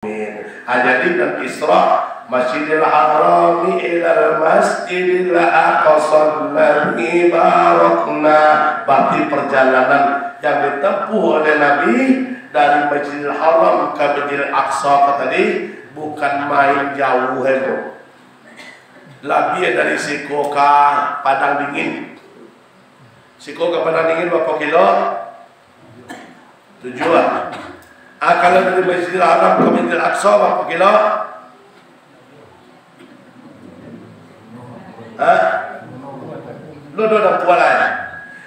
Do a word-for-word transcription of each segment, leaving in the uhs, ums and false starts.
Amin. Ah, jadi nan Isra, Masjidil Harami ilal Masjidil Aqsa alladzi barakna. Berarti perjalanan yang ditempuh oleh Nabi dari Masjidil Haram ke Masjidil Aqsa tadi bukan main jauh, eh, bro. Labiah dari siko ka Padang Dingin. Siko ka Padang Dingin berapa kilo? Tujuah. Ah, kalau dari Masjidil Haram ke Masjidil Aqsa, berapa kilo? Hah? Lo do dah puas lai.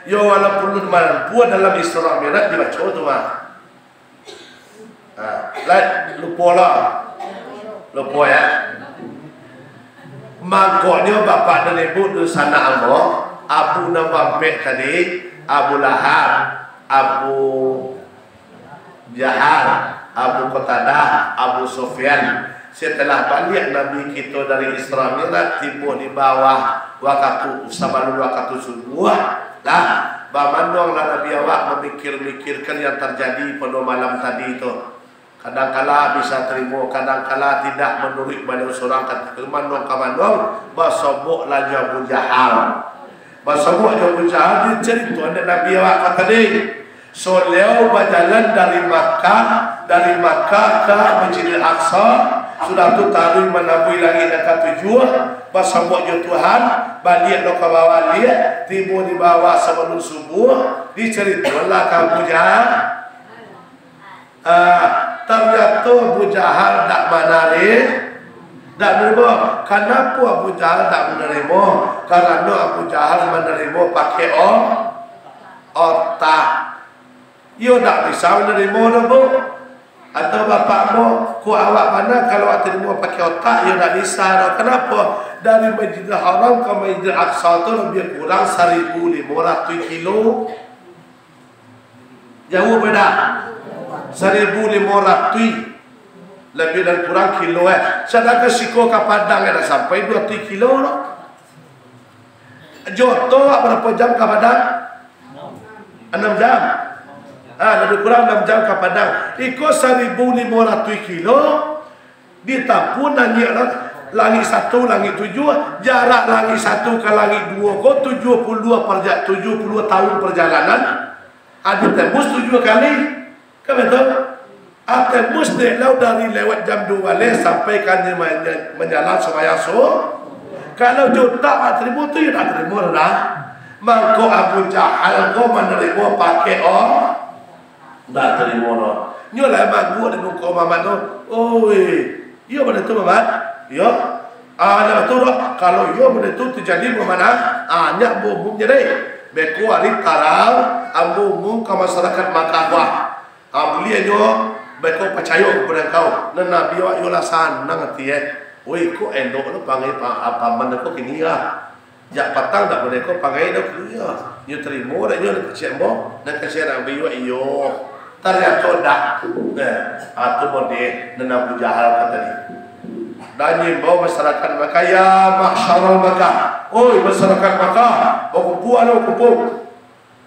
Yo, walaupun lo malam puas dalam Isra Mi'raj dibaco tu mah. Ah, lai, lupo lah. Lupo ya. Mangkonyo bapak dan ibu dunsanak ambo, Abu nan bampek tadi, Abu Lahab, Abu Jahal, Abu Qatadah, Abu Sufyan. Setelah baliak Nabi kito dari Isra Mi'raj, tibo di bawah wakatu, sabalun wakatu subuah, lah, bamanonglah Nabi awak mamikir-mikirkan yang tarjadi pado malam tadi tu. Kadangkala bisa tarimo, kadangkala tidak, manuruik baliau surang, ka manuang ka manuang, basoboklah jo Abu Jahal. Basobok jo Abu Jahal, dicaritoan dek Nabi awak ka tadi. Baliau bajalan dari Makkah, dari Makkah ka Masjidil Aqsa, sudah tu taruih manambuih langik nan katujuah, basobok jo Tuhan, baliak lo ka bawah liak, tibo di bawah sabalun subuah, dicaritoanlah ka Abu Jahal. Ah, tarnyato Abu Jahal dak manari-, dak manarimo. Kanapo Abu Jahal dak manarimo? Karano Abu Jahal manarimo pakai o-, otak. Iyo dak bisa manarimo doh, Bu. Atau bapak ambo, kok awak bana kalau awak tarimo pakai otak, iyo dak bisa doh. Kanapo? Dari Masjidil Haram ka Masjidil Aqsa tu labiah kurang saribu limo ratuih kilo. Jauah beda. Saribu limo ratuih. Labiah dan kurang kilo, eh. Sadangkan siko ka Padang, eh, dak sampai duo ratuih kilo doh. Jo oto awak bara jam ka Padang? Anam jam. Ah, labiah kurang anam jam ka Padang. Iko saribu limo ratuih kilo ditampuah naiak langik satu, langik tujuah, jarak langik satu ka langik duo ko tujuah puluah duo parja-, tujuah puluah duo tahun parjalanan. Ah, ditembus tujuah kali. Kan batua? Ateh mus dek lau dari lewat jam duo baleh sampai ka manya-, manjalang sumbayang su-, kalau jo otak ndak tarimo tu, yo ndak tarimo doh. Mangko Abu Jahal ko manarimo pakai o-, ndak tarimo doh. Nyo lah mangguak di muko Muhammad tu. Oi, iyo bana tu, Muhammad? Iyo. Ah, ndak batua doh. Kalau iyo bana tu tajadi, Muhammad, ah, nyo ambo umum jadi. Beko ari tarang ambo umum ka masyarakat Makkah ko. Ah, buliah nyo beko pacayo kapado angkau. Nan Nabi awak iyo lah sanang ati, eh. Oi, kok elok lo pangai pa-, paman ko kini, ah. Jak patang dak buliah ko pangai dah kini, ah. Nyo tarimo dak nyo nan kecek ambo, nan kecek Nabi awak iyo. Tarnyato dak. Nah, atu modeh nan Abu Jahal ka tadi. Dan nyo imbau masyarakat Makkah, "Ya ma'syaral Makkah." Oi, masyarakat Makkah, bakumpua lo, bakumpua.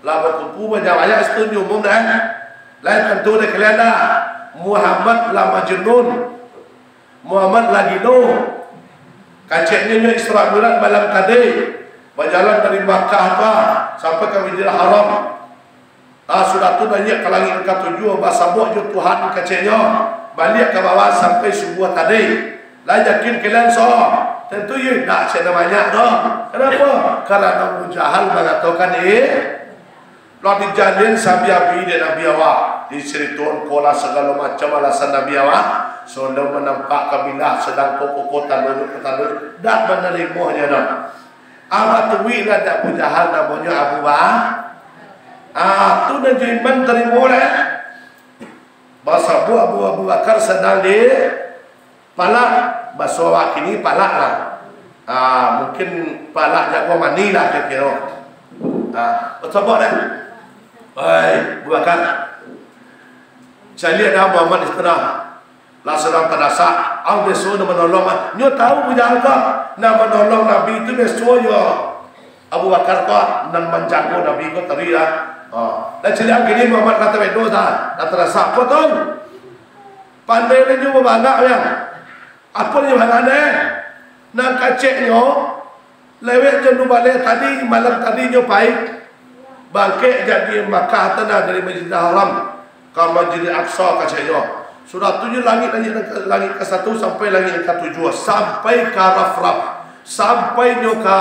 Lah bakumpua banyak-banyak situ nyo umum dah, eh. Lai tantu dek kalian dah. Muhammad lah majnun. Muhammad lah gilo. Keceknyo nyo Isra Mi'raj malam tadi. Bajalan dari Makkah tu, ah, sampai ka Masjidil Haram. Ah, sudah tu naiak ka langik nan katujuah, basobok jo Tuhan keceknyo. Baliak ka bawah sampai subuah tadi. Lah yakin kalian so? Tantu yo indak, cek nan banyak tu. Kanapo? Karano Abu Jahal mangatokan, eh, lah dijalin sabi-abi dek Nabi awak. Dicaritoan ko lah sagalo macam alasan Nabi awak. Sudah manampak kabilah sadang ko, ko, ko, tando, ko, tando. Dak manarimonyo doh. Abah tuwik lah dek Abu Jahal, namonyo Abu Ba-, ah, tu nan jo iman tarimo lah. Basobok Abu, Abu Bakar sadang di palak, baso awak kini palak lah. Ah, mungkin palak jago mani lah kiro-kiro. Ah, basobok dah. Oi, Abu Bakar. Caliak dah Muhammad di tangah. Lah sadang tadasak, ang biaso nan manolong, ah. Nyo tahu Abu Jahal ko, nan manolong Nabi tu biaso yo Abu Bakar ko, nan manjago Nabi ko tadi lah. Ha. Lah caliak ang kini Muhammad lah tabedo dah, lah tadasak. Apo tu? Pandai lah nyo babangak, yo. Apo nyo bangak deh? Nan keceknyo, lewat jam duo baleh tadi, malam tadi nyo pai. Bangkek jadi Makkah tanah dari Masjidil Haram ka Masjidil Aqsa keceknyo. Sudah tu nyo langik, langik, langik ka satu sampai langik ka tujuah, sampai ka Rafraf, sampai nyo ka,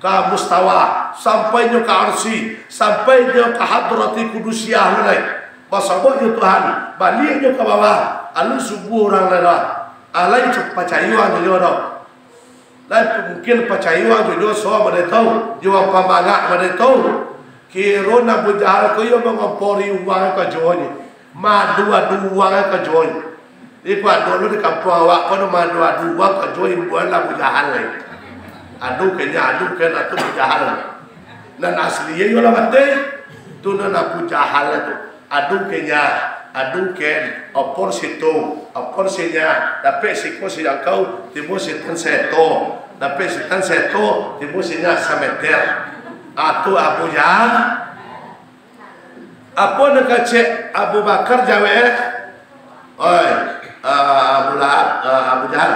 ka Mustawa, sampai nyo ka Arsy, sampai nyo ka Hadrati Qudusiah tu lai. Basobok jo Tuhan, baliak nyo ka bawah, alun subuah urang lai doh. Alai cu-, pacayo ang jo nyo doh. Lai mungkin pacayo ang jo nyo so mode tu, jo ang pamangak mode tu. Kiro Abu Jahal ko iyo mangompori uang ka jo nyo. Maadu-adu uang ka jo nyo. Iko ado lo di kampuang awak ko, maadu-adu uang ka jo imbuan Abu Jahal lai. Adu kenya, adu ken atu Abu Jahal. Nan asli iyo lah bateh. Tu nan Abu Jahal tu. Adu kenya, adu ken, opor situ, opor sinya, dapek siko sijangkau, tibo sitan seto, dapek sitan seto, tibo sinya sameter. Ah, tu Abu Jahal. Apo nan kecek Abu Bakar jawek? Oi, ah, Abu Lahab, ah, Abu Jahal.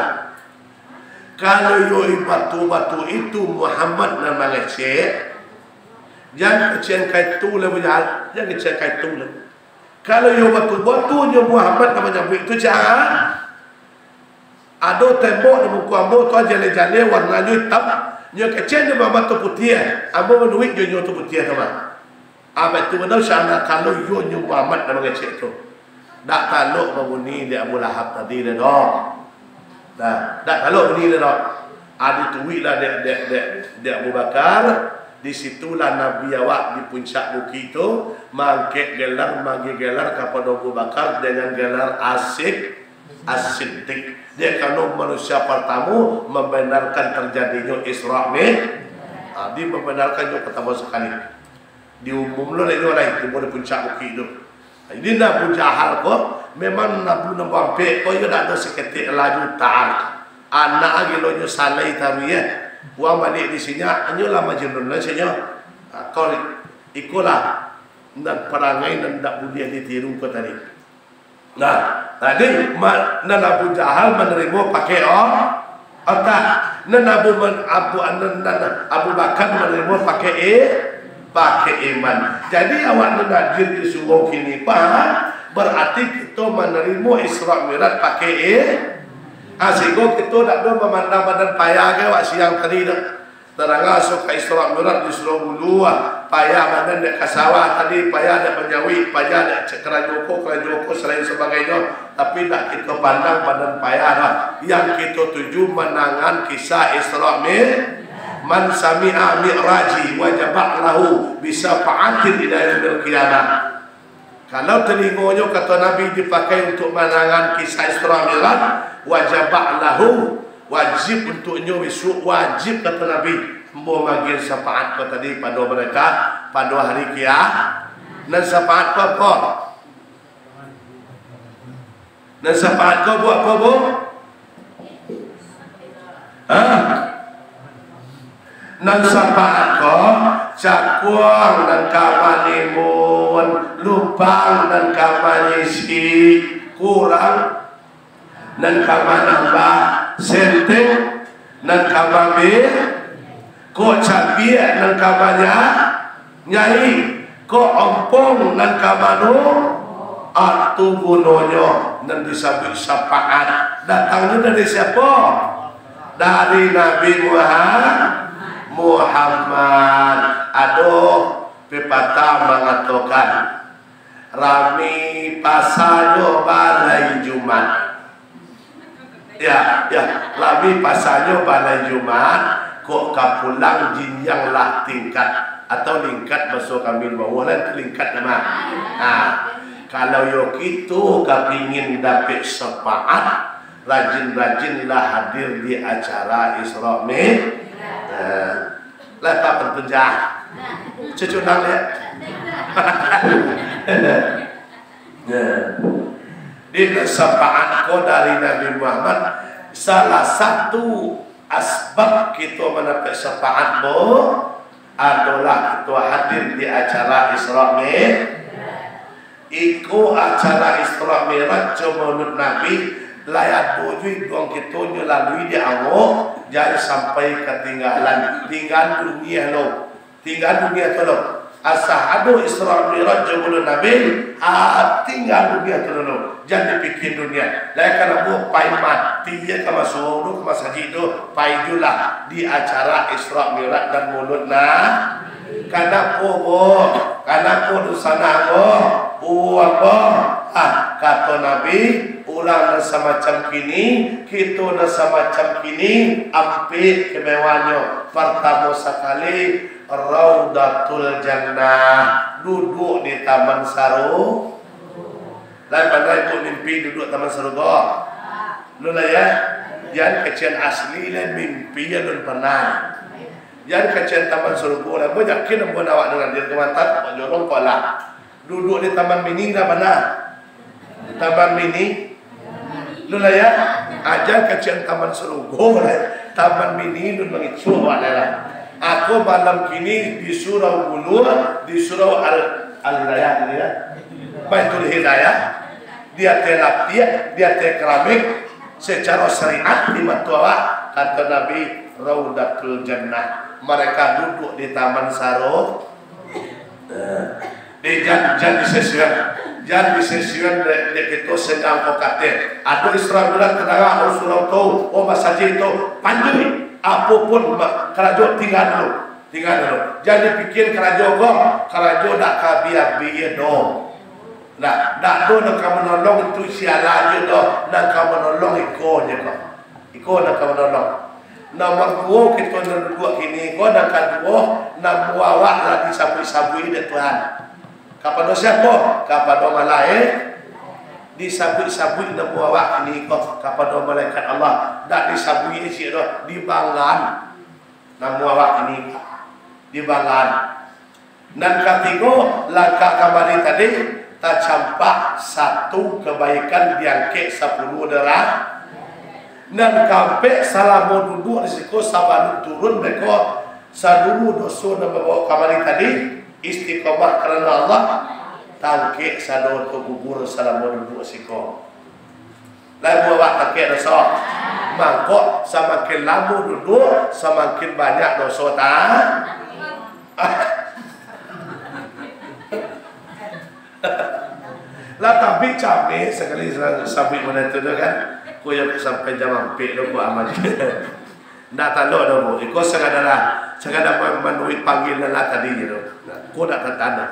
Kalau yo batua-batua itu Muhammad nan mangecek, jan kecek ka itu lai, Abu Jahal, jan kecek ka itu lai. Kalau yo batua-batua nyo Muhammad nan manyabuik itu, cak, ado tembok di muko ambo tu, jaleh-jaleh, warnanyo itam, nyo kecek nyo Muhammad tu putiah, ambo manuruik jo nyo tu putiah tu mah. Abah tu bana, cak, kalau yo nyo Muhammad nan mangecek tu. Dak talok babunyi dek Abu Lahab tadi doh. Nah, dak talok bunyi doh. Ah, dituruiklah dek, dek, dek, dek Abu Bakar. Di situlah Nabi awak di puncak bukik tu, maangkek gelar, maagiah gelar kapado Abu Bakar dengan gelar Asik, As-Siddiq. Dek karano manusia partamo mambanarkan tarjadinyo Isra Mi-, ah, di mambanarkan nyo partamo sakali. Diumum lo dek inyo lai, tibo di puncak bukik tu. Jadi, Abu Jahal ko, memang Abu nan bampek ko, iyo dak ado saketek laju tar. Anak agilonyo salai taruih, eh. Pulang baliak di sinyo, anyo lah Majnun lah sinyo. Ha, ko, ikolah nan parangai nan dak buliah ditiru ko tadi. Nah, tadi ma-, nan Abu Jahal manarimo pakai o-, otak. Nan Abu man-, Abu, nan, nan Abu Bakar manarimo pakai i-, pakai iman. Jadi, awak nan hadir di surau kini, paham? Bararti kito manarimo Isra Mi'raj pakai i-, ah, sahinggo kito dak doh mamandang badan payah ka awak siang tadi tu. Tarang aso ka Isra Mi'raj di Surau Bulu, ah, payah badan dek ka sawah tadi, payah dek manyawik, payah dek cek karajo ko, karajo ko, salain sabagainyo, tapi ndak kito pandang badan payah doh. Yang kito tuju manangan kisah Isra Mi-, "Man sami'a mi'raji wajaba lahu bisafa'atin ila yaumil qiyamah." Kalau talingonyo, kato Nabi, dipakai untuak manangan kisah Isra Mi'raj, wajaba lahu, wajib untuaknyo bisuak, wajib, kato Nabi, ambo magian syafaat ko tadi pado mereka, pado hari kia-, nan syafaat ko apo? Nan syafaat ko buek apo, Bu? Hah? Nan syafaat ko, cakuang nan ka manimbun, lubang nan ka manyisi, kurang nan ka manambah, senteng nan ka maambiak, kok cabiak nan ka manya-, nyai, kok ompong nan ka manu-, atu gunonyo nan disabuik syafaat. Datangnyo dari siapo? Dari Nabi Muha-, Muhammad. Ado pepatah mangatokan, rami pasanyo balai Jumat. Ya, ya, rami pasanyo balai Jumat, kok ka pulang jinjang lah tingkat, atau lingkat baso kami bawah lah, itu lingkat nama. Nah, kalau yo kito ka pingin dapek syafaat, rajin-rajinlah hadir di acara Isra Mi-, nah, lah tak pentunjah. Cucu nang lihat. Nah, di syafaat ko dari Nabi Muhammad, salah satu asbab kito mandapek syafaat, Bu, adolah kito hadir di acara Isra Mi-, Iko acara Isra Mi'raj jo Maulud Nabi, lai ado jo iduang kito nyo lalui di awak, jan sampai katinggalan. Tingga dunia lo. Tingga dunia tu lo. Asa ado Isra Mi'raj jo Maulud Nabi, ah, tingga dunia tu lo. Jan dipikia dunia. Lai ka namo pai mati, iyo ka masuak tu, ka masajik tu, pai julah di acara Isra Mi'raj dan Maulud Nabi. Kanapo, Bo? Kanapo dunsanak, Bo? Uang, Bo? Ah, kato Nabi, urang nan samacam kini, kito nan samacam kini, ampek kemewahnyo. Partamo sakali, Raudatul Jannah, duduak di taman saru-, Lai pandai Ibu mimpi duduak taman sarugo? Lu lah ya? Jan kacian asli lai mimpi alun panah. Jan kacian taman sarugo lai. Ambo yakin ambo awak nan hadir ka mata, tak jorong ko lah. Duduak di taman mini lah panah. Taman mini. Lu lah ya? Ah, jan kacian taman sarugo lai. Taman mini lu mangicuah awak lai lah. Aku malam kini di Surau Bulur, di Surau Al-, Al-Hidayah, ya. Baitul Hidayah. Di ateh lapiak, di ateh keramik, secara syariat di mato awak, kato Nabi, Raudatul Jannah. Mereka duduk di taman saro-, eh, jan, jan disesian, jan disesian dek, dek kito sendang ko kateh. Ado Isra Mi'raj tadanga, oh surau tu, oh masajik tu, panjui, apo pun ma-, karajo tingga dulu, tingga dulu. Jan dipikia karajo ko, karajo dak ka abih-abih doh. Nah, dak ado nan ka manolong tu si Allah je doh, nan ka manolong iko je ko. Iko nan ka manolong. Nomor duo, kito nan duduak kini ko, nan kaduo, namo awak lah disabuik-sabuik dek Tuhan. Kapado siapo? Kapado malaik-, disabuik-sabuik namo awak kini ko, kapado malaikat Allah. Dak disabuik ciek doh, dibanggaan namo awak kini ko. Dibanggaan. Nan katigo, langkah kamari tadi, tacampak satu kebaikan diangkek sapuluah derajat. Nan kaampek, salamo duduak di siko sabalun turun beko, saluruah doso nan babaok kamari tadi, istiqomah karano Allah, tangkek sado tu gugur salamo duduak siko. Lai buah awak tangkek doso. Mangko samakin lamo duduak, samakin banyak doso ta-, lah tabik cameh sakali sa-, sabuik model tu doh kan. Ko yo sampai jam ampek doh buah amal. Ndak talok doh, Bu. Iko sakadar lah, sakadar ma-, manuruik panggilan lah tadi je tu. Nah, ko ndak tatando.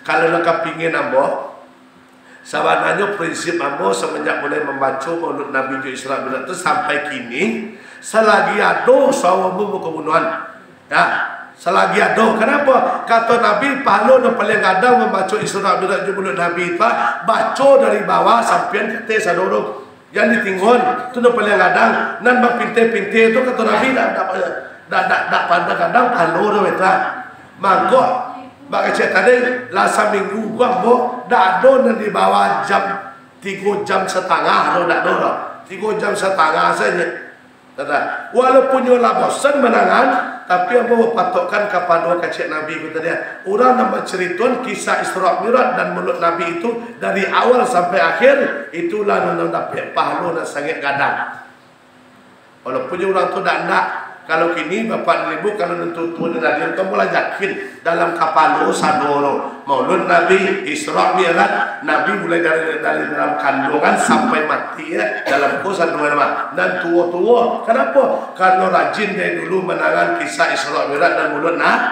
Kalau nak kapingin ambo, Sabananyo prinsip ambo samanjak mulai mambaco Maulud Nabi jo Isra Mi'raj tu sampai kini, salagi ado sawo ambo bakabunuhan, ya, salagi ado. Kanapo? Kato Nabi, pahalo nan paliang gadang mambaco Isra Mi'raj jo Maulud Nabi tu, baco dari bawah sampian ka ateh sado tu. Jan ditinggon, tu nan paliang gadang. Nan bapinteh-pinteh tu, kato Nabi, dak, dak, dak, dak, dak pandang gadang pahalo tu, beta. Mangko, bak kecek tadi, lah saminggu ko ambo, dak ado nan di bawah jam, tigo jam satangah tu, dak ado doh. Tigo jam satangah sajo. Dak, dak. Walaupun nyo lah bosan manangan, tapi ambo bapatokkan kapado kecek Nabi ko tadi. Urang nan mancaritoan kisah Isra Mi'raj dan Maulud Nabi itu dari awal sampai akhir, itulah nan, nan dapek pahalo nan sangaik gadang. Walaupun jo urang tu dak, ndak. Kalau kini, Bapak dan Ibu, kalau nan tuo-tuo nan hadir tu, ambo lah yakin dalam kapalo sado tu, Maulud Nabi, Isra Mi'raj, Nabi mulai dari, dari dalam kanduangan sampai mati, ya, dalam ko sado mah. Nan tuo-tuo. Kanapo? Karano rajin dari dulu manangan kisah Isra Mi'raj dan Maulud Nabi.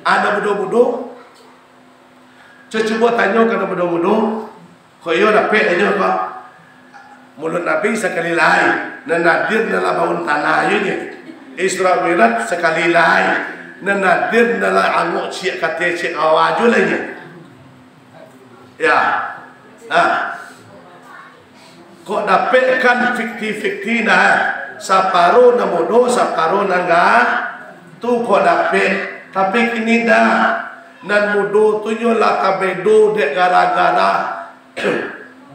Anak mudo-mudo. Cubo tanyo ka nan mudo-mudo. Kok iyo dapek inyo ko? Maulud Nabi sakali lai, nan hadir nan lah baun tanah yo nyo. Isra Mi'raj sakali lai, nan hadir nan lah angok ciek ka ateh ciek ka bawah jo lai nyo. Ya. Ha. Kok dapek kan fifty fifty nah. Saparo nan mudo, saparo nan ga-, tu kok dapek. Tapi kini ndak. Nan mudo tu nyo lah tabedo dek gara-gara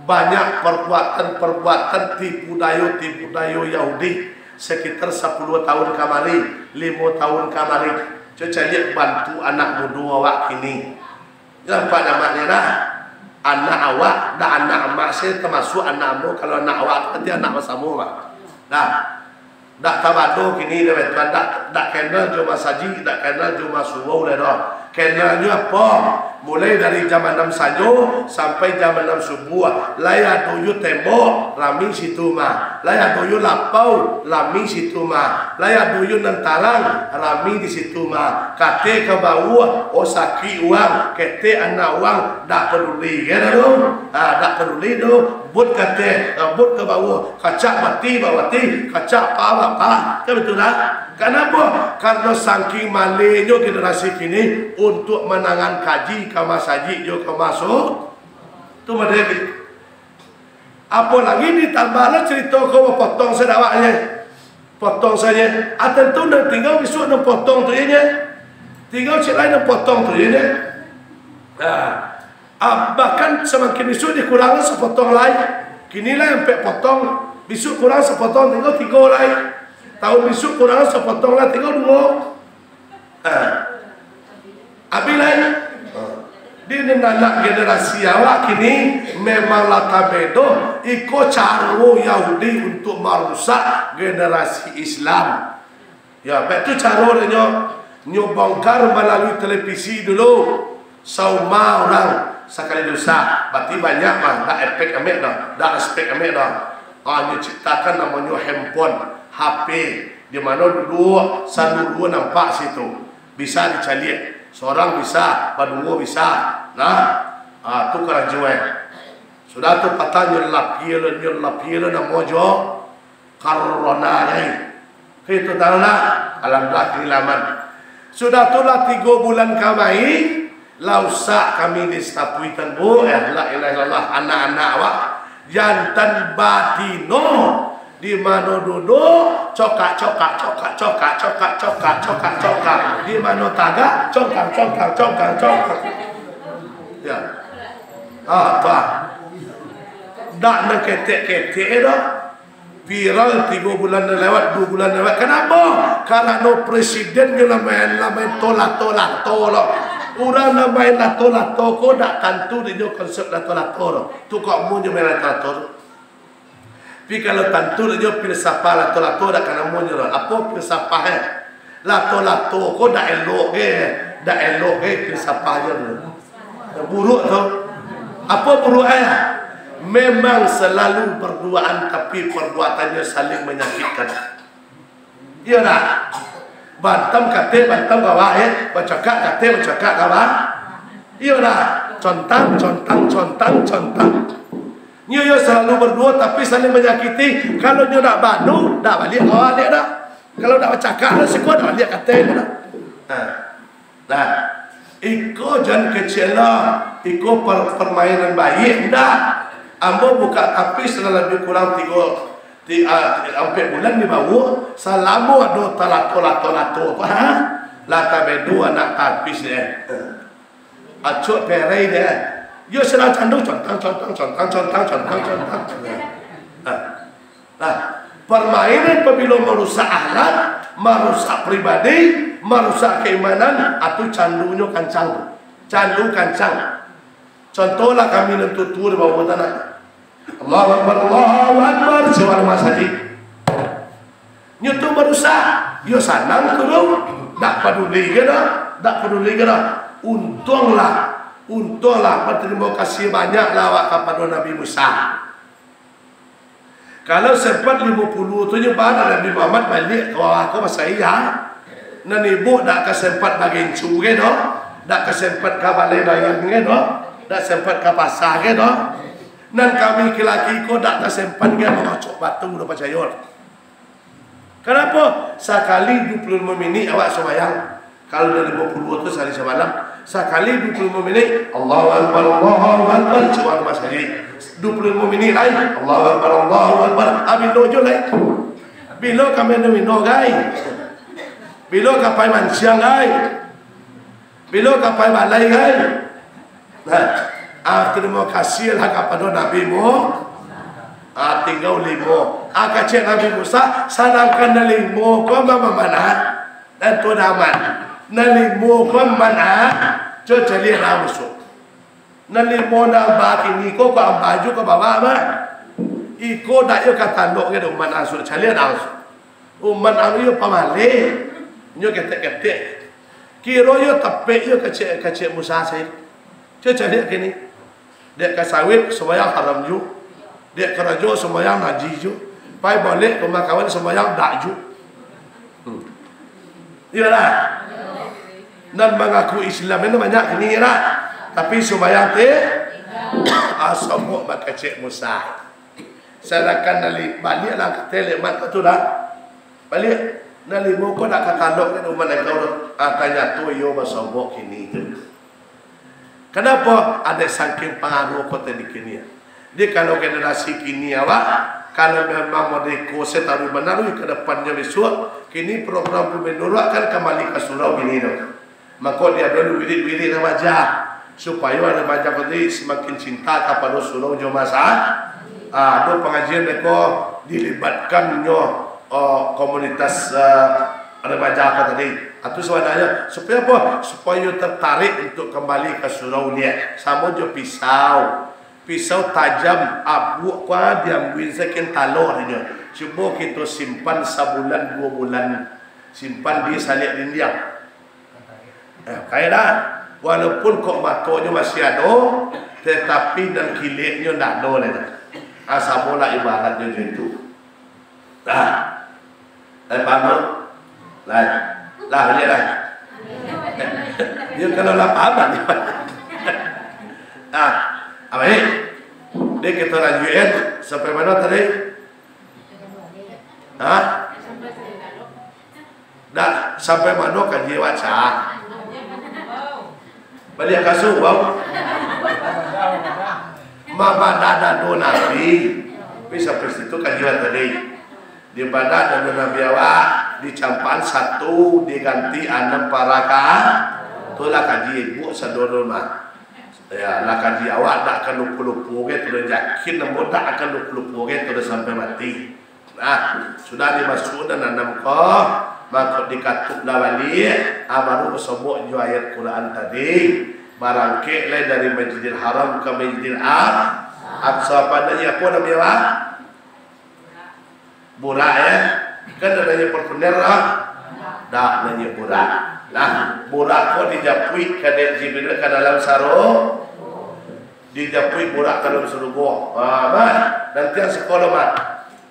banyak perbuatan-perbuatan tipu dayo, tipu dayo Yahudi sekitar sapuluah tahun kamari, limo tahun kamari. Cubo caliak bantuak anak mudo awak kini. Nampak namaknyo dah. Anak awak, dak anak amak se, tamasuak anak ambo. Kalau anak awak tu, berarti anak basamo, Pak. Nah, dak tabado kini, dah betuan, dak, dak kenal jo masajik, dak kenal jo masurau lai doh. Kenalnyo apo? Mulai dari jam anam sanjo sampai jam anam subuah. Lai ado yo tembok, rami situ mah. Lai ado yo lapau, rami situ mah. Lai ado yo nan tarang, rami di situ mah. Kate ka bawah, oh sakik urang, ketek anak urang, dak paduli, kan tu? Ha, dak paduli tu. Buek kate, ha, buek ka bawah, kacak bati, bak bati, kacak pa, bak pa. Kan betul dak? Kanapo? Karano sangking malehnyo generasi kini untuak manangan kaji ka masajik jo ka maso-, tu mah dia. Apo lagi ditambah lo carito ko bapotong sadawaknyo. Potong sajo. Ah, tantu nan tingga bisuak nan potong tu inyo. Tingga cik lain nan potong tu inyo. Nah, ah, bahkan samakin bisuak dikurang sapotong lai. Kini lai ampek potong, bisuak kurang sapotong, tingga tigo lai. Tahun bisuak kurang sapotong lai, tingga duo. Ha. Abih lai. Ha. Di nan anak generasi awak kini memang lah tabedo. Iko caro Yahudi untuk marusak generasi Islam. Ya, baitu caro nyo, nyo bongkar malalui televisi dulu. Sauma urang sakali dusak, berarti banyak mah, dak efek amek doh, dak respek amek doh. Ah, nyo ciptakan namonyo handphone, H P, di mano duduak, saluru nampak situ. Bisa dicaliak, sorang bisa, baduo bisa. Nah, ah, tu karajo e. Sudah tu patah nyo lapia lo, nyo lapia lo namo jo Corona, ai. Itu tahu lah, alhamdulillah, kini lah aman. Sudah tu lah tigo bulan kamari, lah usak kami disapui tanbo, eh, la ilaha illallah, anak-anak awak. Jantan batino, di mano duduk, cokak, cokak, cokak, cokak, cokak, cokak, cokak, cokak. Di mano tagak, congkang, congkang, congkang, congkang. Ya. Ah, bah. Dak nan ketek-ketek doh. Viral tigo bulan nan lewat, duo bulan nan lewat. Kanapo? Karano presidennyo lah main, lah main to lato-lato lo. Urang nan main lato-lato ko dak tantu dek inyo konsep lato-lato lo. Tu kok amuahnyo main lato-lato tu. Tapi kalau tantu dek inyo filsafat lato-lato dak ka namonyo lo. Apo filsafat, eh? Lato-lato ko dak elok ge, dak elok ge filsafahnyo tu. Buruak tu. Apo buruak e? Memang selalu berduaan, tapi perbuatannyo saling menyakitkan. Iyo dak? Bantam katek, bantam ka bawah, eh. Bacakak katek, bacakak ka bawah. Iyo dak? Contang, contang, contang, contang. Nyo yo selalu berduo, tapi saling menyakiti. Kalau nyo dak badu, dak baliak ka bawah dak? Kalau dak bacakak, dak siko, dak baliak katek dak? Nah. Nah, iko jan kecek lah, iko per-, permainan baiak, ndak. Ambo bukak tapis lah labiah kurang tigo, ti-, ah, ampek bulan di bawah, salamo ado talato-lato-lato tu, ha? Lah tabedo anak tapis, eh. Acok perei deh. Yo sadang candu, contang, contang, contang, contang, contang, contang. Nah. Nah, permainan pabilo marusak akhlak, marusak pribadi, marusak keimanan, atu candunyo kancang tu. Candu kancang. Contohlah kami nan tuo-tuo di bawah tanah. Allahu Akbar, Allahu Akbar, suaro masajik. Nyo tu marusak. Yo sanang tu, tu. Dak paduli ge dah, dak paduli ge dah. Untuanglah, untuanglah, batarimo kasih banyaklah awak kapado Nabi Musa. Kalau sempat limo puluah tu nyo ba Nabi Muhammad baliak ka bawah ko masai, ha? Nan ibo dak ka sempat bagincu ge doh, dak ka sempat ka balai bayang ge doh, dak sempat ka pasa ge doh. Nan kami laki-laki ko dak ka sempat ge mangocok batu doh, pacayo. Kanapo? Sakali duo puluah limo minik awak sumbayang. Kalau dari limo puluah tu sahari samalam, sakali duo puluah limo minik, Allahu Akbar, Allahu Akbar, cuma masajik. Duo puluah limo minik lai, Allahu Akbar, Allahu Akbar. Ah, bilo jo lai. Bilo ka main domino, gai? Bilo ka pai mancing, gai? Bilo ka pai balai, gai? Nah, ah, tarimo kasih lah kapado Nabi Mu-, ah, tingga limo. Ah, kecek Nabi Musa, sadangkan nan limo ko ma-, ma-, mana? Nan tu dah aman. Nan limo ko mana? Cubo caliak lah musuah. Nan limo nan amba kini ko, ko amba juo ko bawa mah. Iko dak iyo ka tandok ka dek umat ang suruah caliak ang suruah. Umat ang iyo pamaleh, nyo ketek-ketek. Kiro iyo tapek iyo kecek-kecek Musa sajo. Cubo caliak kini. Dek ka sawit sumbayang haram juo. Dek karajo sumbayang najis juo. Pai balek ka rumah kawan sumbayang dak juo. Hmm. Iyolah. Nan mangaku Islam itu banyak kini lah. Tapi sumbayang ti, ah, sobok bakecek Musa. Sadangkan nan li-, baliak lah ka teleman ka tu lah. Baliak. Nan limo ko nak ka tandok kan umat engkau tu. Ah, tanyato iyo basobok kini tu. Kanapo? Ado saking pangaruah kota di kini. Jadi, kalau generasi kini awak, kalau memang modeko sataruih-manaruih ka depannyo bisuak, kini program Pemimpin Nurul akan kambali ka surau kini tu. Mako, diadoan wirid-wirid remaja, supayo remaja ko tadi samakin cinta kapado surau jo masa-, ah, ado pangajian beko dilibatkan nyo, oh, komunitas, ah, remaja ko tadi. Ah, tu sabananyo, supayo apo? Supayo tatarik untuak kambali ka surau liak. Samo jo pisau. Pisau tajam, abuak ko diambuin sakian talo dinyo. Cubo kito simpan sabulan, duo bulan. Simpan di saliak dindiang. Eh, kayo dah. Walaupun kok matonyo masih ado, tetapi nan kileknyo ndak ado lai dah. Ah, samo lah ibaratnyo jo itu. Nah, lai paham tu? Lai. Lah, baliak lai. Yo, kalau lah paham, lah. Ah, apo ni? Dek, kito lanjuik, eh. Sampai mano tadi? Hah? Dah, sampai mano kaji awak, Cak? Baliak ka surau. Mabadah dado Nabi. Tapi sampai situ kaji awak tadi. Dibadah dado Nabi awak, dicampakan satu, diganti anam paraka. Tu lah kaji ibu sadonyo mah. Ya, lah kaji awak dak akan lupo-lupo ge tu, yakin ambo dak akan lupo-lupo ge tu sampai mati. Nah, sudah dimasuak nan anam ko, mako dikatuak lah baliak, ah, baru basobok jo ayat Quran tadi. Barangkek lai dari Masjidil Haram ka Masjidil Aq-, Aqsa. Pandai apo namo awak? Burak, ya. Kan ado namo partuner lah. Dak, namo burak. Nah, burak ko dijapuik ka dek Jibril ka dalam saru-, dijapuik burak ka dalam sarugo. Ah, mah, nanti ang siko lo, mah.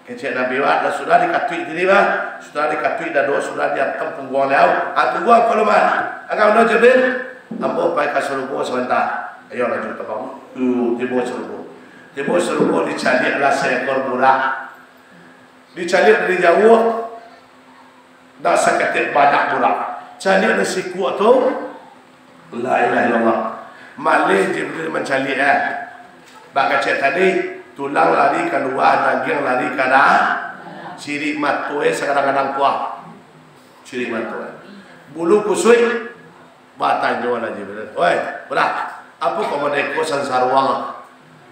Kecek Nabi awak, lah sudah dikatuik diri, bah. Sudah dikatuik dado, sudah diantam pungguang liau. Ah, tunggu ang ko lo, mah. Agak udah, Jibril. Ambo pai ka sarugo sabanta. Ayo, lanjuik tabang. Tu, tibo sarugo. Tibo sarugo, dicaliak lah seekor burak. Dicaliak dari jauah. Dak saketek banyak burak. Caliak nan sikuak tu. La ilaha illallah. Maleh Jibril mancaliak, eh. Bak kecek tadi, tulang lari kalua, dagiang lari ka da-, sirik mato, eh, sagadang-gadang kuah. Sirik mato, eh. Bulu kusuik, batanyo lah Jibril. Oi, burak, apo kok modeko sansaruang?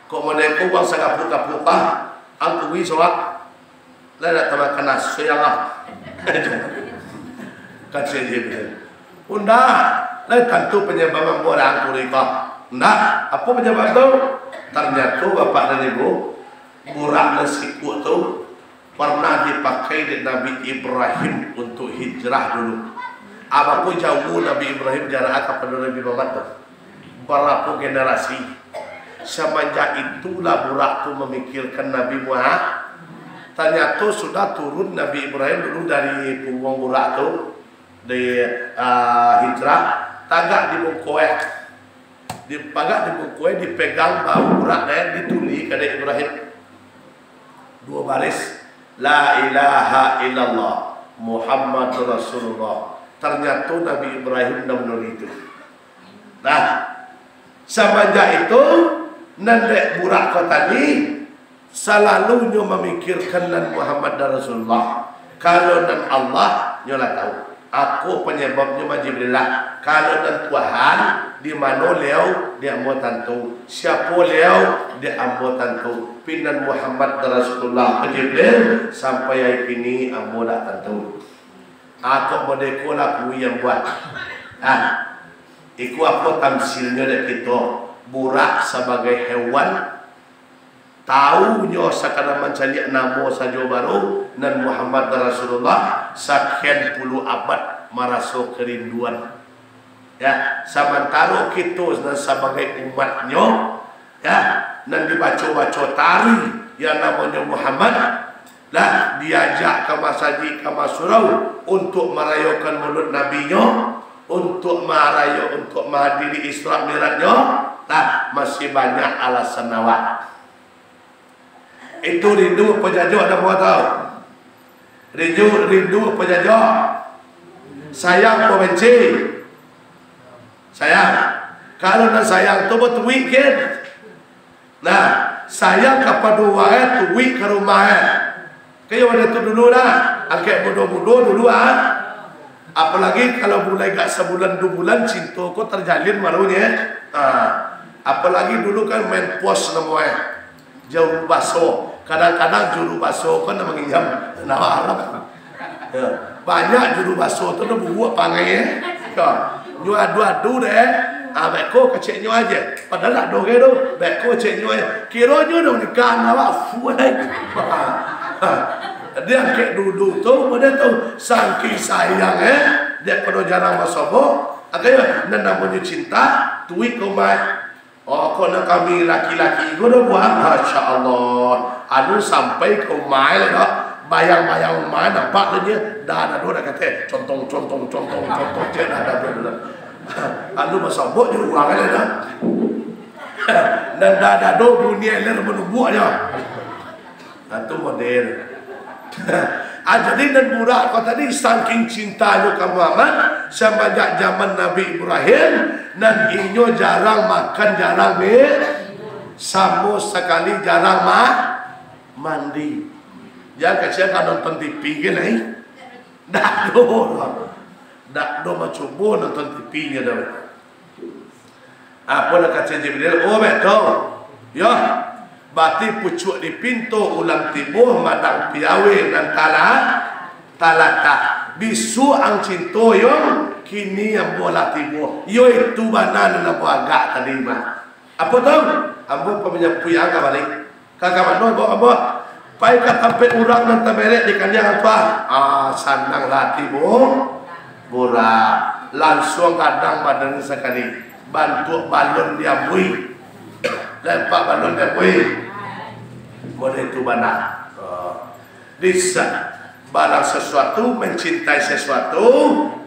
Kok modeko uang sagapuak-gapuak, ah? Angkui soak. Lah dak tamakan naso, ya Allah. Kecek Jibril. Unda, lai tantu panyabab ambo dak angkuri ko. Unda, apo panyabab tu? Tanyato bapak dan ibu, burak nan sikuak tu pernah dipakai dek Nabi Ibrahim untuak hijrah dulu. Barapo jauah Nabi Ibrahim jarak kapado Nabi Muhammad tu? Barapo generasi? Samanjak itulah burak tu mamikirkan Nabi Muhammad. Tanyato sudah turun Nabi Ibrahim dulu dari pungguang burak tu, di, ah, hijrah, tagak di muko, eh. Di, tagak di muko, eh, dipegang bahu burak, eh, dituli ka dek Ibrahim. Duo baris, La ilaha illallah, Muhammadur Rasulullah. Tanyato Nabi Ibrahim nan manuli tu. Nah, samanjak itu, nan dek burak ko tadi, salalunyo mamikirkan nan Muhammad dan Rasulullah. Kalau nan Allah, nyo lah tahu. Ako panyababnyo mah Jibril lah. Kalau nan Tuhan, di mano liau, dek ambo tantu. Siapo liau, dek ambo tantu. Pi nan Muhammad dan Rasulullah, Jibril, sampai ari kini ambo dak tantu. Ako modeko lah kui yang buat. Ah, iko apo tamsilnyo dek kito? Burak sabagai hewan, taunyo sakadar mancaliak namo sajo baru, nan Muhammad Rasulullah, sakian puluah abad maraso kerinduan. Ya, samantaro kito nan sabagai umatnyo, ya, nan dibaco-baco tari yang namonyo Muhammad, lah diajak ka masajik, ka masurau, untuak marayokan maulud Nabinyo, untuak marayo, untuak mahadiri Isra Mi'rajnyo, lah masih banyak alasan awak. Itu rindu apo jajok, ado apo tau? Rindu, rindu apo jajok? Sayang apo benci? Sayang. Kalau nan sayang tu batuik kan? Nah, sayang kapado urang, eh, tuik ka rumah, eh. Kayo ado tu dulu lah, angkek mudo-mudo dulu, ah. Apalagi kalau mulai agak sabulan duo bulan, cinto ko tajalin baru nyo, eh. Ha. Apalagi dulu kan main pos namo, eh. Juru baso. Kadang-kadang juru baso ko nan manginjam namo Arab. Ya. Banyak juru baso tu nan bubuak pangai, eh. Ya. Nyo adu-adu deh. Ah, beko keceknyo aja. Padahal dak doh ge tu. Beko keceknyo aja. Kironyo dah nikah awak fuai. Dia kek dulu tu, mana tu, saking sayang, eh. Dia kono jarang basobok. Agaknyo nan namonyo cinta, tuik ko mai. Oh, kok nan kami laki-laki ko dah buat, Masya Allah. Anu sampai ka umai lah dah. Bayang-bayang umai nampak tu nyo. Dah, dah, dah, dah kata, contong, contong, contong, contong, cek dah, dah, dah, dah. Anu basobok jo urang lah dah. Nan dah, dah, dah, bunyi aler manubuak nyo. Nah, tu model. Ah, jadi nan burak ko tadi, saking cintanyo ka Muhammad, samanjak zaman Nabi Ibrahim, nan inyo jarang makan, jarang mi-, samo sakali jarang ma-, mandi. Jan kasian ka nonton T V kan, ai? Dak ado. Dak ado mancubo nonton T V nyo dah. Apo nan kato Jibril? Oh, betul. Yo, bati pucuak di pinto ulam tibo, madang piawe nan tala-, talatak. Bisuak ang cinto yo, kini ambo lah tibo. Yo itu bana nan ambo agak tadi mah. Apo tu? Ambo pamanyapuik ang ka baliak. Ka, ka mano, ambo, ambo? Pai ka tampek urang nan tamerek di kaniang tu, ah. Ah, sananglah ati bu-, burak. Lansuang gadang badan sakali. Bantuak balun diambuih. Lempak balun diambuih. Model itu bana. Ah. Di sa-, barang sasuatu, mancintai sasuatu,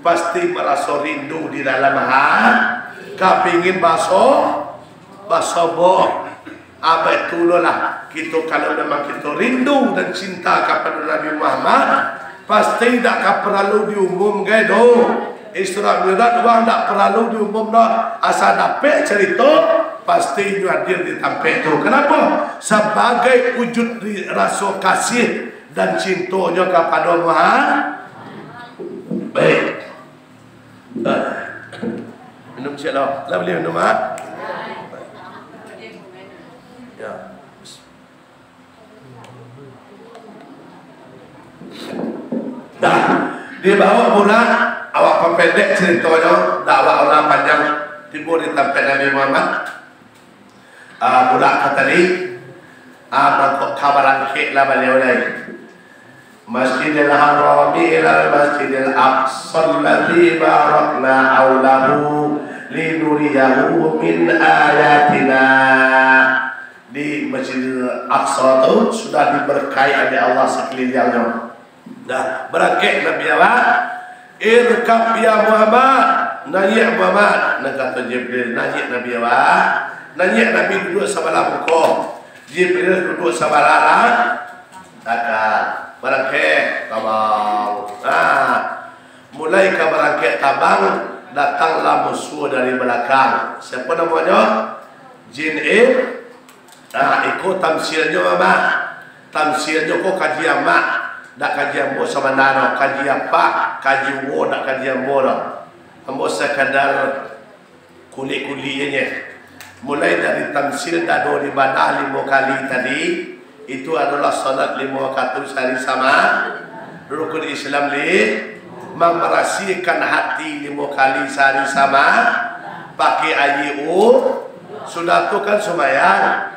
pasti maraso rindu di dalam ha-, kapingin baso-, basobok. Ah, baitulah, kito kalau memang kito rindu dan cinta kapado Nabi Muhammad, pasti dak ka paralu diumum gai doh. Isra Mi'raj wang dak paralu diumum doh. Asa dapek carito, pasti inyo hadir di tampek tu. Kanapo? Sabagai wujud ri-, raso kasih dan cintonyo kapado Muhammad. Baik. Ah. Minum ciek lah. Lah buliah minum, ah? Ya. Dah. Dibaok burak, awak papendek caritonyo, dak awak ulang panjang. Tibo di tampek Nabi Muhammad. Ah, burak ka tadi, ah, mangko ka barangkek lah baliau lai. Masjidil Harami ilal Masjidil Aqsa alladzi barakna haulahu linuriyahu min ayatina. Di Masjidil Aqsa tu sudah diberkahi oleh Allah sakuliliangnyo. Dah, barangkek Nabi awak. "Irkab ya Muhammad, naiak Muhammad." Nan kato Jibril, "Naiak Nabi awak." Naiak Nabi duduak sabalah muko. Jibril duduak sabalah la-, lakang. Barangkek, tabang. Nah, mulai ka barangkek tabang, datanglah musuh dari balakang. Siapo namonyo? Jin ib-, Nah, iko tamsilnyo, Abah. Tamsilnyo ko kaji amak, dak kaji ambo sabananyo. Kaji apak, kaji uwo, dak kaji ambo doh. Ambo sakadar kulik-kulik je. Mulai dari tamsil dado dibadah limo kali tadi, itu adolah salat limo wakatu sahari sama, rukun Islam li-, mambarasiahkan hati limo kali sahari sama, pakai aia u-, Sudah tu kan sumbayang.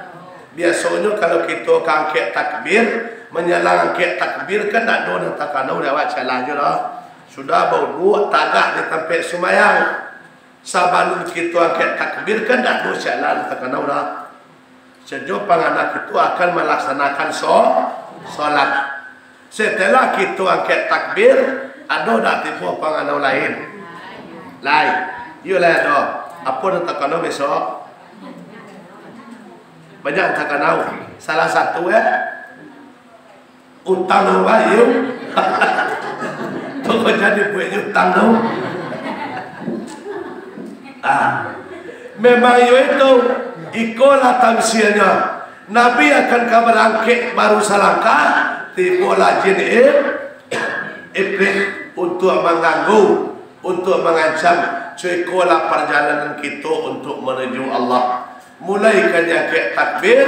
Biasonyo kalau kito ka angkek takbir, manyalang angkek takbir kan ndak ado nan takana dek awak, caliak jo lah. Sudah bauduak, tagak di tampek sumbayang. Sabalun kito angkek takbir kan ndak ado caliak nan takana lah. Sajo pangana kito akan malaksanakan so-, solat. Setelah kito angkek takbir, ado dak tibo pangana lain? Lai. Iyo lai ado. Apo nan takana besok? Banyak nan takana. Salah satu, eh, utang urang, iyo. Pokok jadi buek utang tu. Ah. Memang iyo itu. Ikolah tamsilnyo. Nabi akan ka barangkek baru salangkah, tibolah jin ib-, iblis untuak mangganggu, untuak mangancam. Cukolah parjalanan kito untuak manuju Allah. Mulai ka diangkek takbir,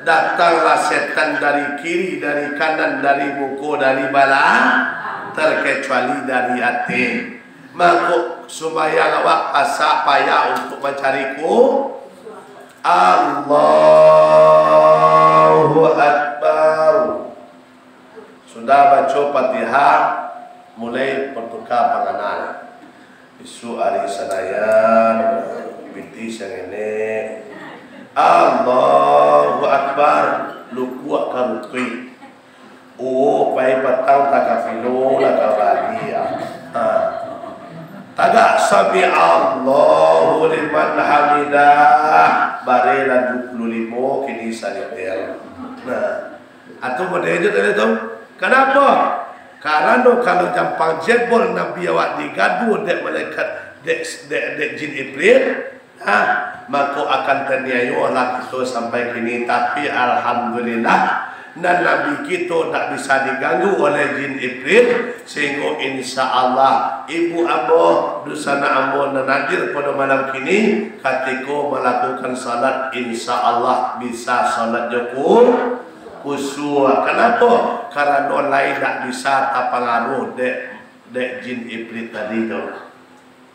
datanglah setan dari kiri, dari kanan, dari muko, dari bala-, terkecuali dari ateh. Mangko sumbayang awak pasak payah untuak mancari ku-, Allahu Akbar. Sudah baco Fatihah, mulai bertukar pangana. Isuak ari Sanayan, pitih sangenek. Allahu Akbar, lukuak ka rutuik. Oh, pai patang takafilo lah ka bali, ya. Ha. Tagak sami Allahu liman hamidah, barelah dua puluh limo kini saliter. Nah, atau model je tadi tu. Kenapa? Karano kalau jampang jebol Nabi awak digadu dek malaikat, dek, dek, dek jin iblis, nah, mako akan taniayolah kito sampai kini. Tapi alhamdulillah, nan Nabi kito dak bisa diganggu oleh jin iblis, sehingga insya Allah ibu ambo, dunsanak ambo nan hadir pada malam kini, katiko malakukan salat, insya Allah bisa salat jo ku-, khusyuk. Kenapa? Karano lai dak bisa tapangaruh dek, dek jin iblis tadi tu.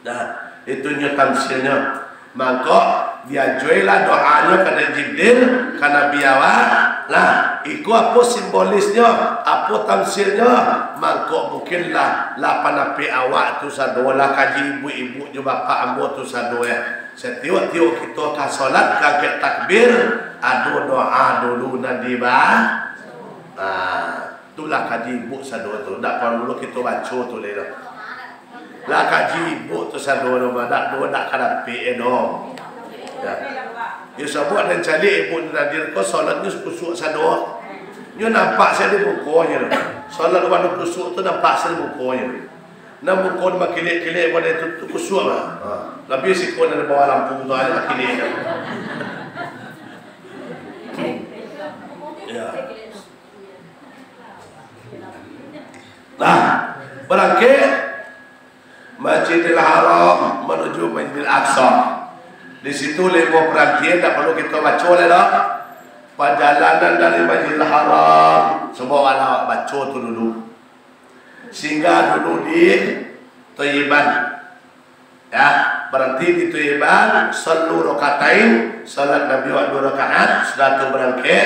Nah, itu nyo tamsilnyo. Mangko, diajuilah doanyo ka Jibril, ka Nabi awak. Nah, iko apo simbolisnyo, apo tamsilnyo? Mangko, mungkinlah lah panapik awak tu sado, lah kaji ibu-ibu jo bapak ambo tu sado, eh. Satiok-tiok kito ka solat, ka angkek takbir, ado doa dulu nan diba-, nah. Tu lah kaji ibuk sado tu, ndak paralu kito baco tu lai doh. Lah kaji ibuk tu sado tu, dak doh, dak ka dapek e doh. Ya. Yo, sabab nan caliak ibuk nan hadir ko, solatnyo kusuak sado. Nyo nampak sajo di mukonyo tu. Solat urang kusuak tu nampak sajo di mukonyo tu. Nan muko nan bakilek-kilek pado tu, tu kusuak lah. Ha. Labiah siko nan di bawah lampu tu, ha, bakilek. Ya. Nah, barangkek Masjidil Haram manuju Masjidil Aqsa. Di situ limo parantian, tak perlu kita baca lah dah. Perjalanan dari Masjidil Haram, cubo awak baca tu dulu. Singgah dulu di Thayyiban. Ya, baranti di Thayyiban, sallu rakaatain, salat Nabi awak duo rakaat, sudah tu barangkek.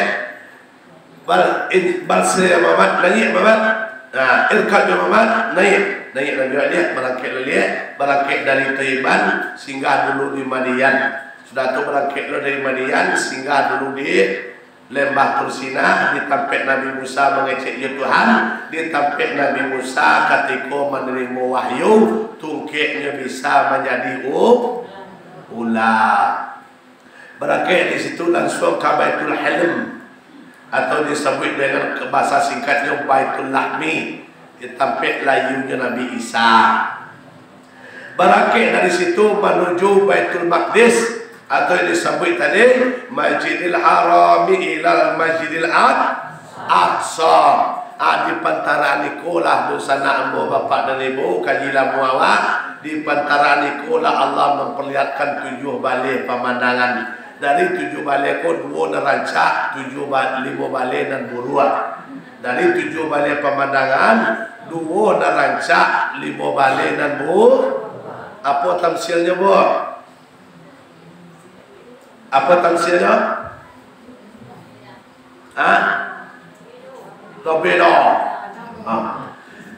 Bal-, in-, balse Muhammad, naiak Muhammad. Nah, irkab jo Muhammad, naiak. Naiak Nabi awak liak, barangkek liak, barangkek dari Thayyiban, singgah dulu di Madian. Sudah tu barangkek lo dari Madian, singgah dulu di Lembah Tursinah, di tampek Nabi Musa mangecek jo Tuhan, di tampek Nabi Musa katiko manarimo wahyu, tungkeknyo bisa manjadi u-, ular. Barangkek di situ lansuang ka Baitul Hilm, atau disabuik dengan bahasa singkatnyo Baitul Lahmi, di tampek layunyo Nabi Isa. Barangkek dari situ manuju Baitul Maqdis, atau yang disabuik tadi, Masjidil Harami ilal Masjidil Aq-, Aqsa. Ah, di pantaraan iko lah dunsanak ambo, bapak dan ibu, kaji lamo awak, di pantaraan iko lah Allah mamparlihatkan tujuah baleh pamandangan. Dari tujuah baleh ko, duo nan rancak, tujuah ba-, limo baleh nan buruak. Dari tujuah baleh pamandangan, duo nan rancak, limo baleh nan bu-, apo tamsilnyo, Bu? Apo tafsirnyo? Ha? Tobedo. Ha.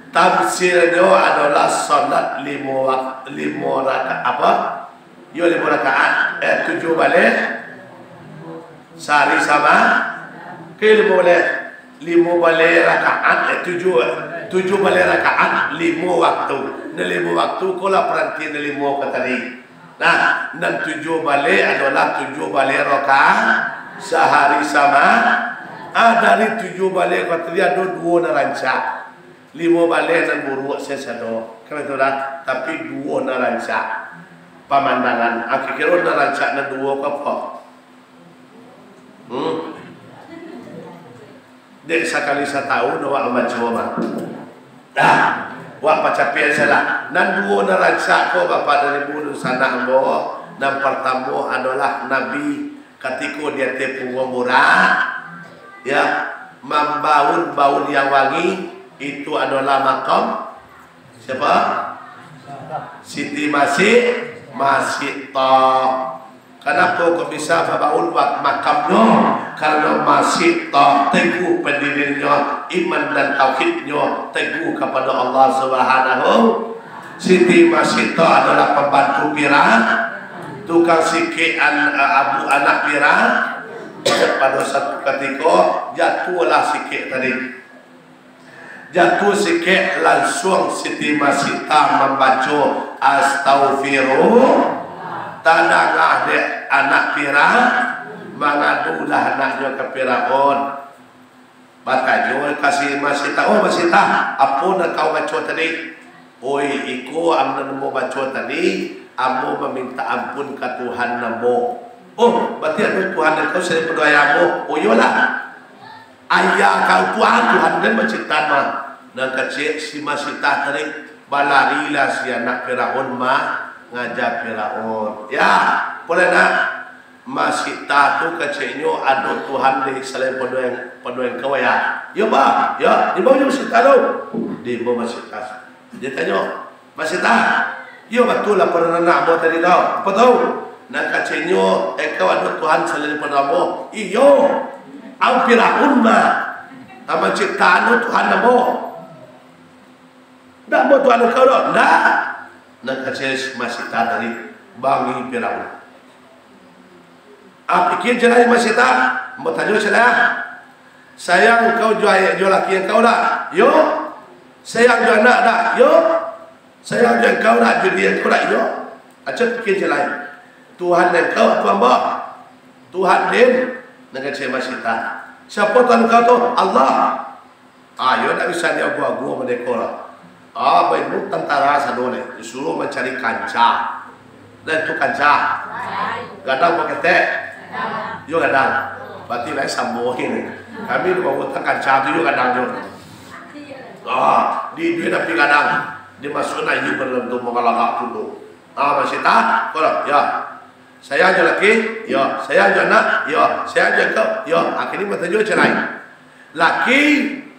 Tafsirnyo adolah salat limo wak-, limo rakaat, apo? Yo, limo rakaat, eh, tujuah baleh sahari sama. Ke limo baleh, limo baleh rakaat, eh, tujuah, tujuah baleh rakaat, limo waktu. Nan limo waktu ko lah paranti nan limo ko tadi. Nah, nan tujuah baleh adolah tujuah baleh rakaat sahari sama. Ah, dari tujuah baleh ko tadi ado duo nan rancak. Limo baleh nan buruak sasado. Kan itu dah, tapi duo nan rancak. Pamandangan, aki kiro nan rancak nan duo ko apo? Hmm. Dek sakali satahun awak mambaco mah. Dah, wak pacapian salah. Nan duo nan rancak ko, Bapak dan Ibu dunsanak ambo, nan partamo adolah Nabi katiko di ateh pungguang burak, ya, mambaun baun yang wangi, itu adolah makam siapa? Siti Masih, Masih Toh. Kanapo kok bisa babaun wak-, makamnyo? Karano Masih Toh teguh pandirinyo, iman dan tauhidnyo teguh kapado Allah Subhanahu. Siti Masih Toh adolah pambantu Pira-, tukang sikek an-, abu anak Pira-, pado satu katiko jatuahlah sikek tadi. Jatuah sikek, lansuang Siti Masitah mambaco, "Astaghfirullah." Tadanga dek anak Pira-, mangadulah anaknyo ka Firaun. Batanyo ka si Masitah, "Oh, Masitah, apo nan kau baco tadi?" "Oi, iko nan ambo baco tadi, ambo mamintak ampun ka Tuhan ambo." "Oh, barati ado Tuhan nan kau salain pado ayah ambo?" "Oh, iyolah." Ayah kau tu, ah, Tuhan den manciptaan mah. Nan kecek si Masitah tadi, balarilah si anak Firaun mah, ngaja Firaun. Ya, boleh nak? Masitah tu keceknyo ado Tuhan di salain pado, pado engkau, ya? Yo, bah. Ya, dibawa jo Masitah tu. Dibawa Masitah. Dia tanyo, "Masitah, iyo batua lah paranak ambo tadi tau. Apo tau? Nan keceknyo engkau ado Tuhan salain pado ambo?" "Iyo, au Firaun mah. Nan manciptaan tu Tuhan ambo. Ndak ambo Tuhan engkau doh." "Ndak." Nan kecek Masitah tadi, bangih Firaun. Ah, pikia ciek lai Masitah, ambo tanyo ciek lai ah. "Sayang engkau jo ayah, jo laki engkau dak?" "Yo." "Sayang jo anak dak?" "Yo." "Sayang jo engkau dak, jo diri engkau dak?" "Yo." "Acok pikia ciek lai. Tuhan engkau, Tuhan ambo?" "Tuhan den." Nan kecek Masitah, "Siapo Tuhan engkau tu?" "Allah." "Ah, iyo, ndak bisa diagu-agu mah dek ko lah. Ah, bailmu tantara sado lai, disuruah mancari kanca." "Lah, itu kanca? Gadang apo ketek?" "Iyo, gadang." "Barati lai samo ni. Kami di bawah utang kanca tu iyo gadang jo." Ah, di, di tapi gadang. Dimasuak ayu ka dalam tu, mangalagak tu. Ah, Masitah, ko lah, ya. "Sayang jo laki?" "Yo." "Sayang jo anak?" "Yo." "Sayang jo engkau?" "Yo." Akhirnyo batanyo ciek lai. "Laki,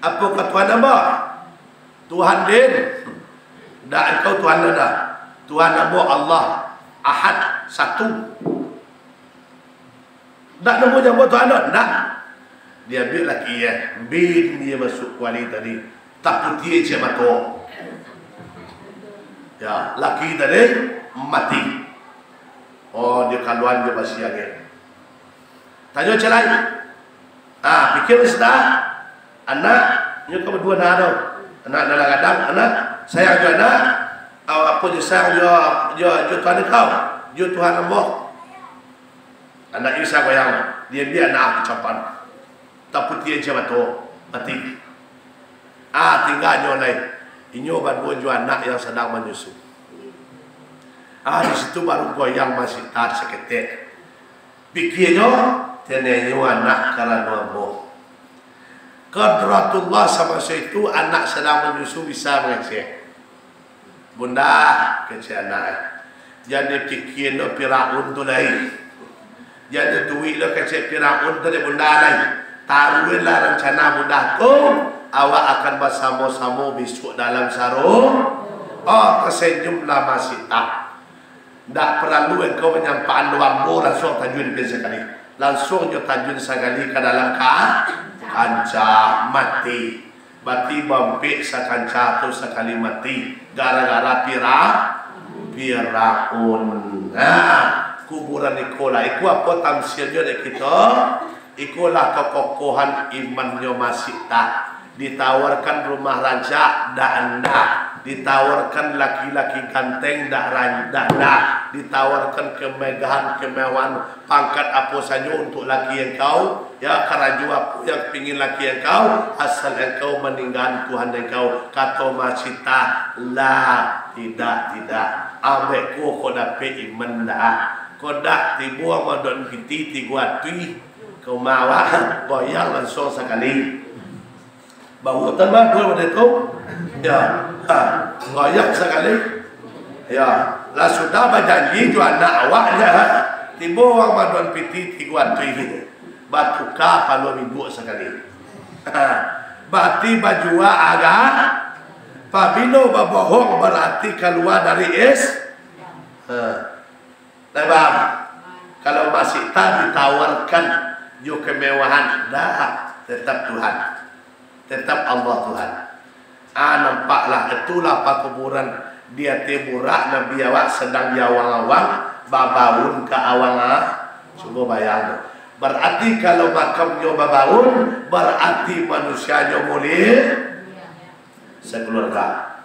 apo ka Tuhan ambo?" "Tuhan den." "Dak, engkau Tuhan anda. Tuhan ambo Allah, Ahad, satu. Dak namo jo ambo Tuhan anda?" "Dak." Diambiak laki, eh, bin dia masuk kuali tadi. Taputiah ciek mato. Ya, laki tadi mati. Oh, dia kaluan dia basi angin. Tanyo ciek lai. Ah, pikia Masitah. Anak, nyo ka baduo anak tu. Anak nan lah gadang, anak, sayang jo anak, ah, apo jo sayang jo, jo, jo Tuhan engkau, jo Tuhan ambo. Anak Isa goyang, diambiak anak tu capan. Taputiah ciek mato, mati. Ah, tingga nyo lai. Inyo baduo jo anak yang sadang manyusu. Ah, di situ baru goyang Masitah saketek. Pikianyo, "Tantu inyo anak karano ambo." Qadratullah, samaso itu anak sadang manyusu bisa mangecek. "Bunda," kecek anak, "jan dipikian doh Firaun tu lai. Jan dituruik doh kecek Firaun tu dek Bunda lai. Taruihlah rancana Bunda tu, awak akan basamo-samo bisuak dalam saru." Oh, tasenyumlah Masitah. Ndak paralu engkau manyampakan do ambo, lansuang tajun pai sakali. Lansuang jo tajun sakali ka dalam ka-, kanca, mati. Bati bampek sakanca tu sakali mati, gara-gara Pira-, Firaun. Nah, kuburan iko lah. Iko apo tamsilnyo dek kito? Ikolah kekokohan imannyo Masita. Ditawarkan rumah rancak, dak andak. Ditawarkan laki-laki ganteng, dak ran-, dak andak. Ditawarkan kemegahan, kemewahan, pangkat apo sajo untuk laki engkau, ya, karajo apo yang pingin laki engkau, asal engkau maninggakan Tuhan engkau, kato Masita, lah, tidak, tidak. Ambek ko, ko dapek iman dah. Ko dak tibo Ramadan piti tigo atuih. Ka umah awak, goyang lansuang sakali. Baru tambah dua model tu. Ya. Ha. Goyang sakali. Ya. Lah sudah bajanji jo anak awak, ya. Tibo Ramadan piti tigo atuih. Batuka palo minggu sakali. Ha. Bati bajua agak. Pabilo babohong, bararti kalua dari is-, ha. Nah, paham? Kalau Masita ditawarkan jo kemewahan, dah, tetap Tuhan. Tetap Allah Tuhan. Ah, nampaklah, itulah pakuburan di ateh burak Nabi awak sadang diawang-awang, babaun ka awang, ah. Cubo bayang tu. Bararti kalau makamnyo babaun, bararti manusianyo mulia. Sakeluarga.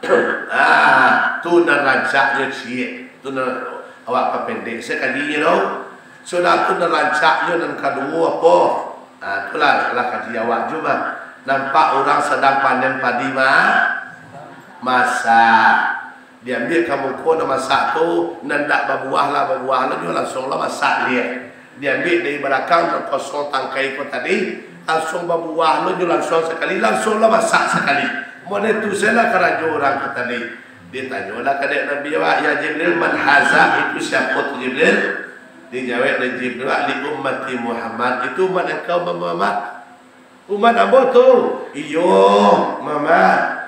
Ah, tu nan rancaknyo ciek. Tu nan awak papendek sakajinyo tu. Sudah tu nan rancaknyo nan kaduo apo? Ah, tu lah, lah kaji awak juo mah. Nampak urang sadang panen padi ma-, masak. Diambiak ka muko nan masak tu, nan dak babuah lah, babuah lah nyo lansuang lah masak liak. Diambiak dari balakang nan kosong tangkai ko tadi, lansuang babuah lo nyo lansuang sakali, lansuang lah masak sakali. Model tu sajolah karajo urang ko tadi. Ditanyolah ka dek Nabi awak, "Ya Jibril, man haza, itu siapo tu Jibril?" Dijawab dek Jibril, "Li ummati Muhammad, itu umat engkau Muhammad." "Umat ambo tu?" "Iyo, Muhammad."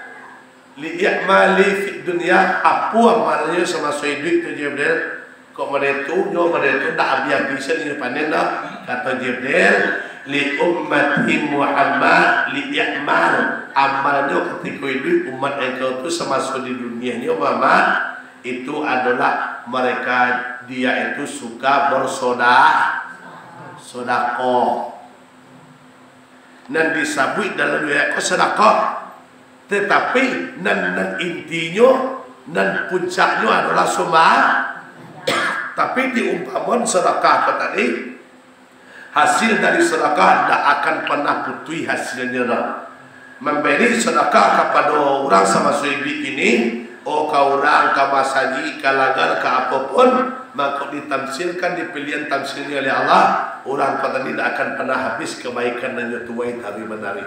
"Li i'mali fid dunya, apo amalnyo samaso iduik tu, Jibril? Kok model tu, nyo model tu, ndak abih-abih se nyo panen doh." Kato Jibril, "Li ummati Muhammad, li i'mal, amalnyo katiko iduik umat engkau tu samaso di dunia nyo, Muhammad, itu adolah mereka, dia itu suka bersoda-, sodakoh." Nan disabuik dalam riwayat ko sadakah, tatapi nan, nan intinyo, nan puncaknyo adolah sumba-, tapi diumpamon sadakah ko tadi, hasil dari sadakah ndak akan panah putuih hasilnyo doh. Mambari sadakah kapado urang samaso iduik kini, oh, ka urang, ka masajik, ka langgar, ka apo pun, mangko ditamsilkan, dipilihan tamsilnyo oleh Allah, urang ko tadi ndak akan panah habis kabaikan nan nyo tuai tari manari.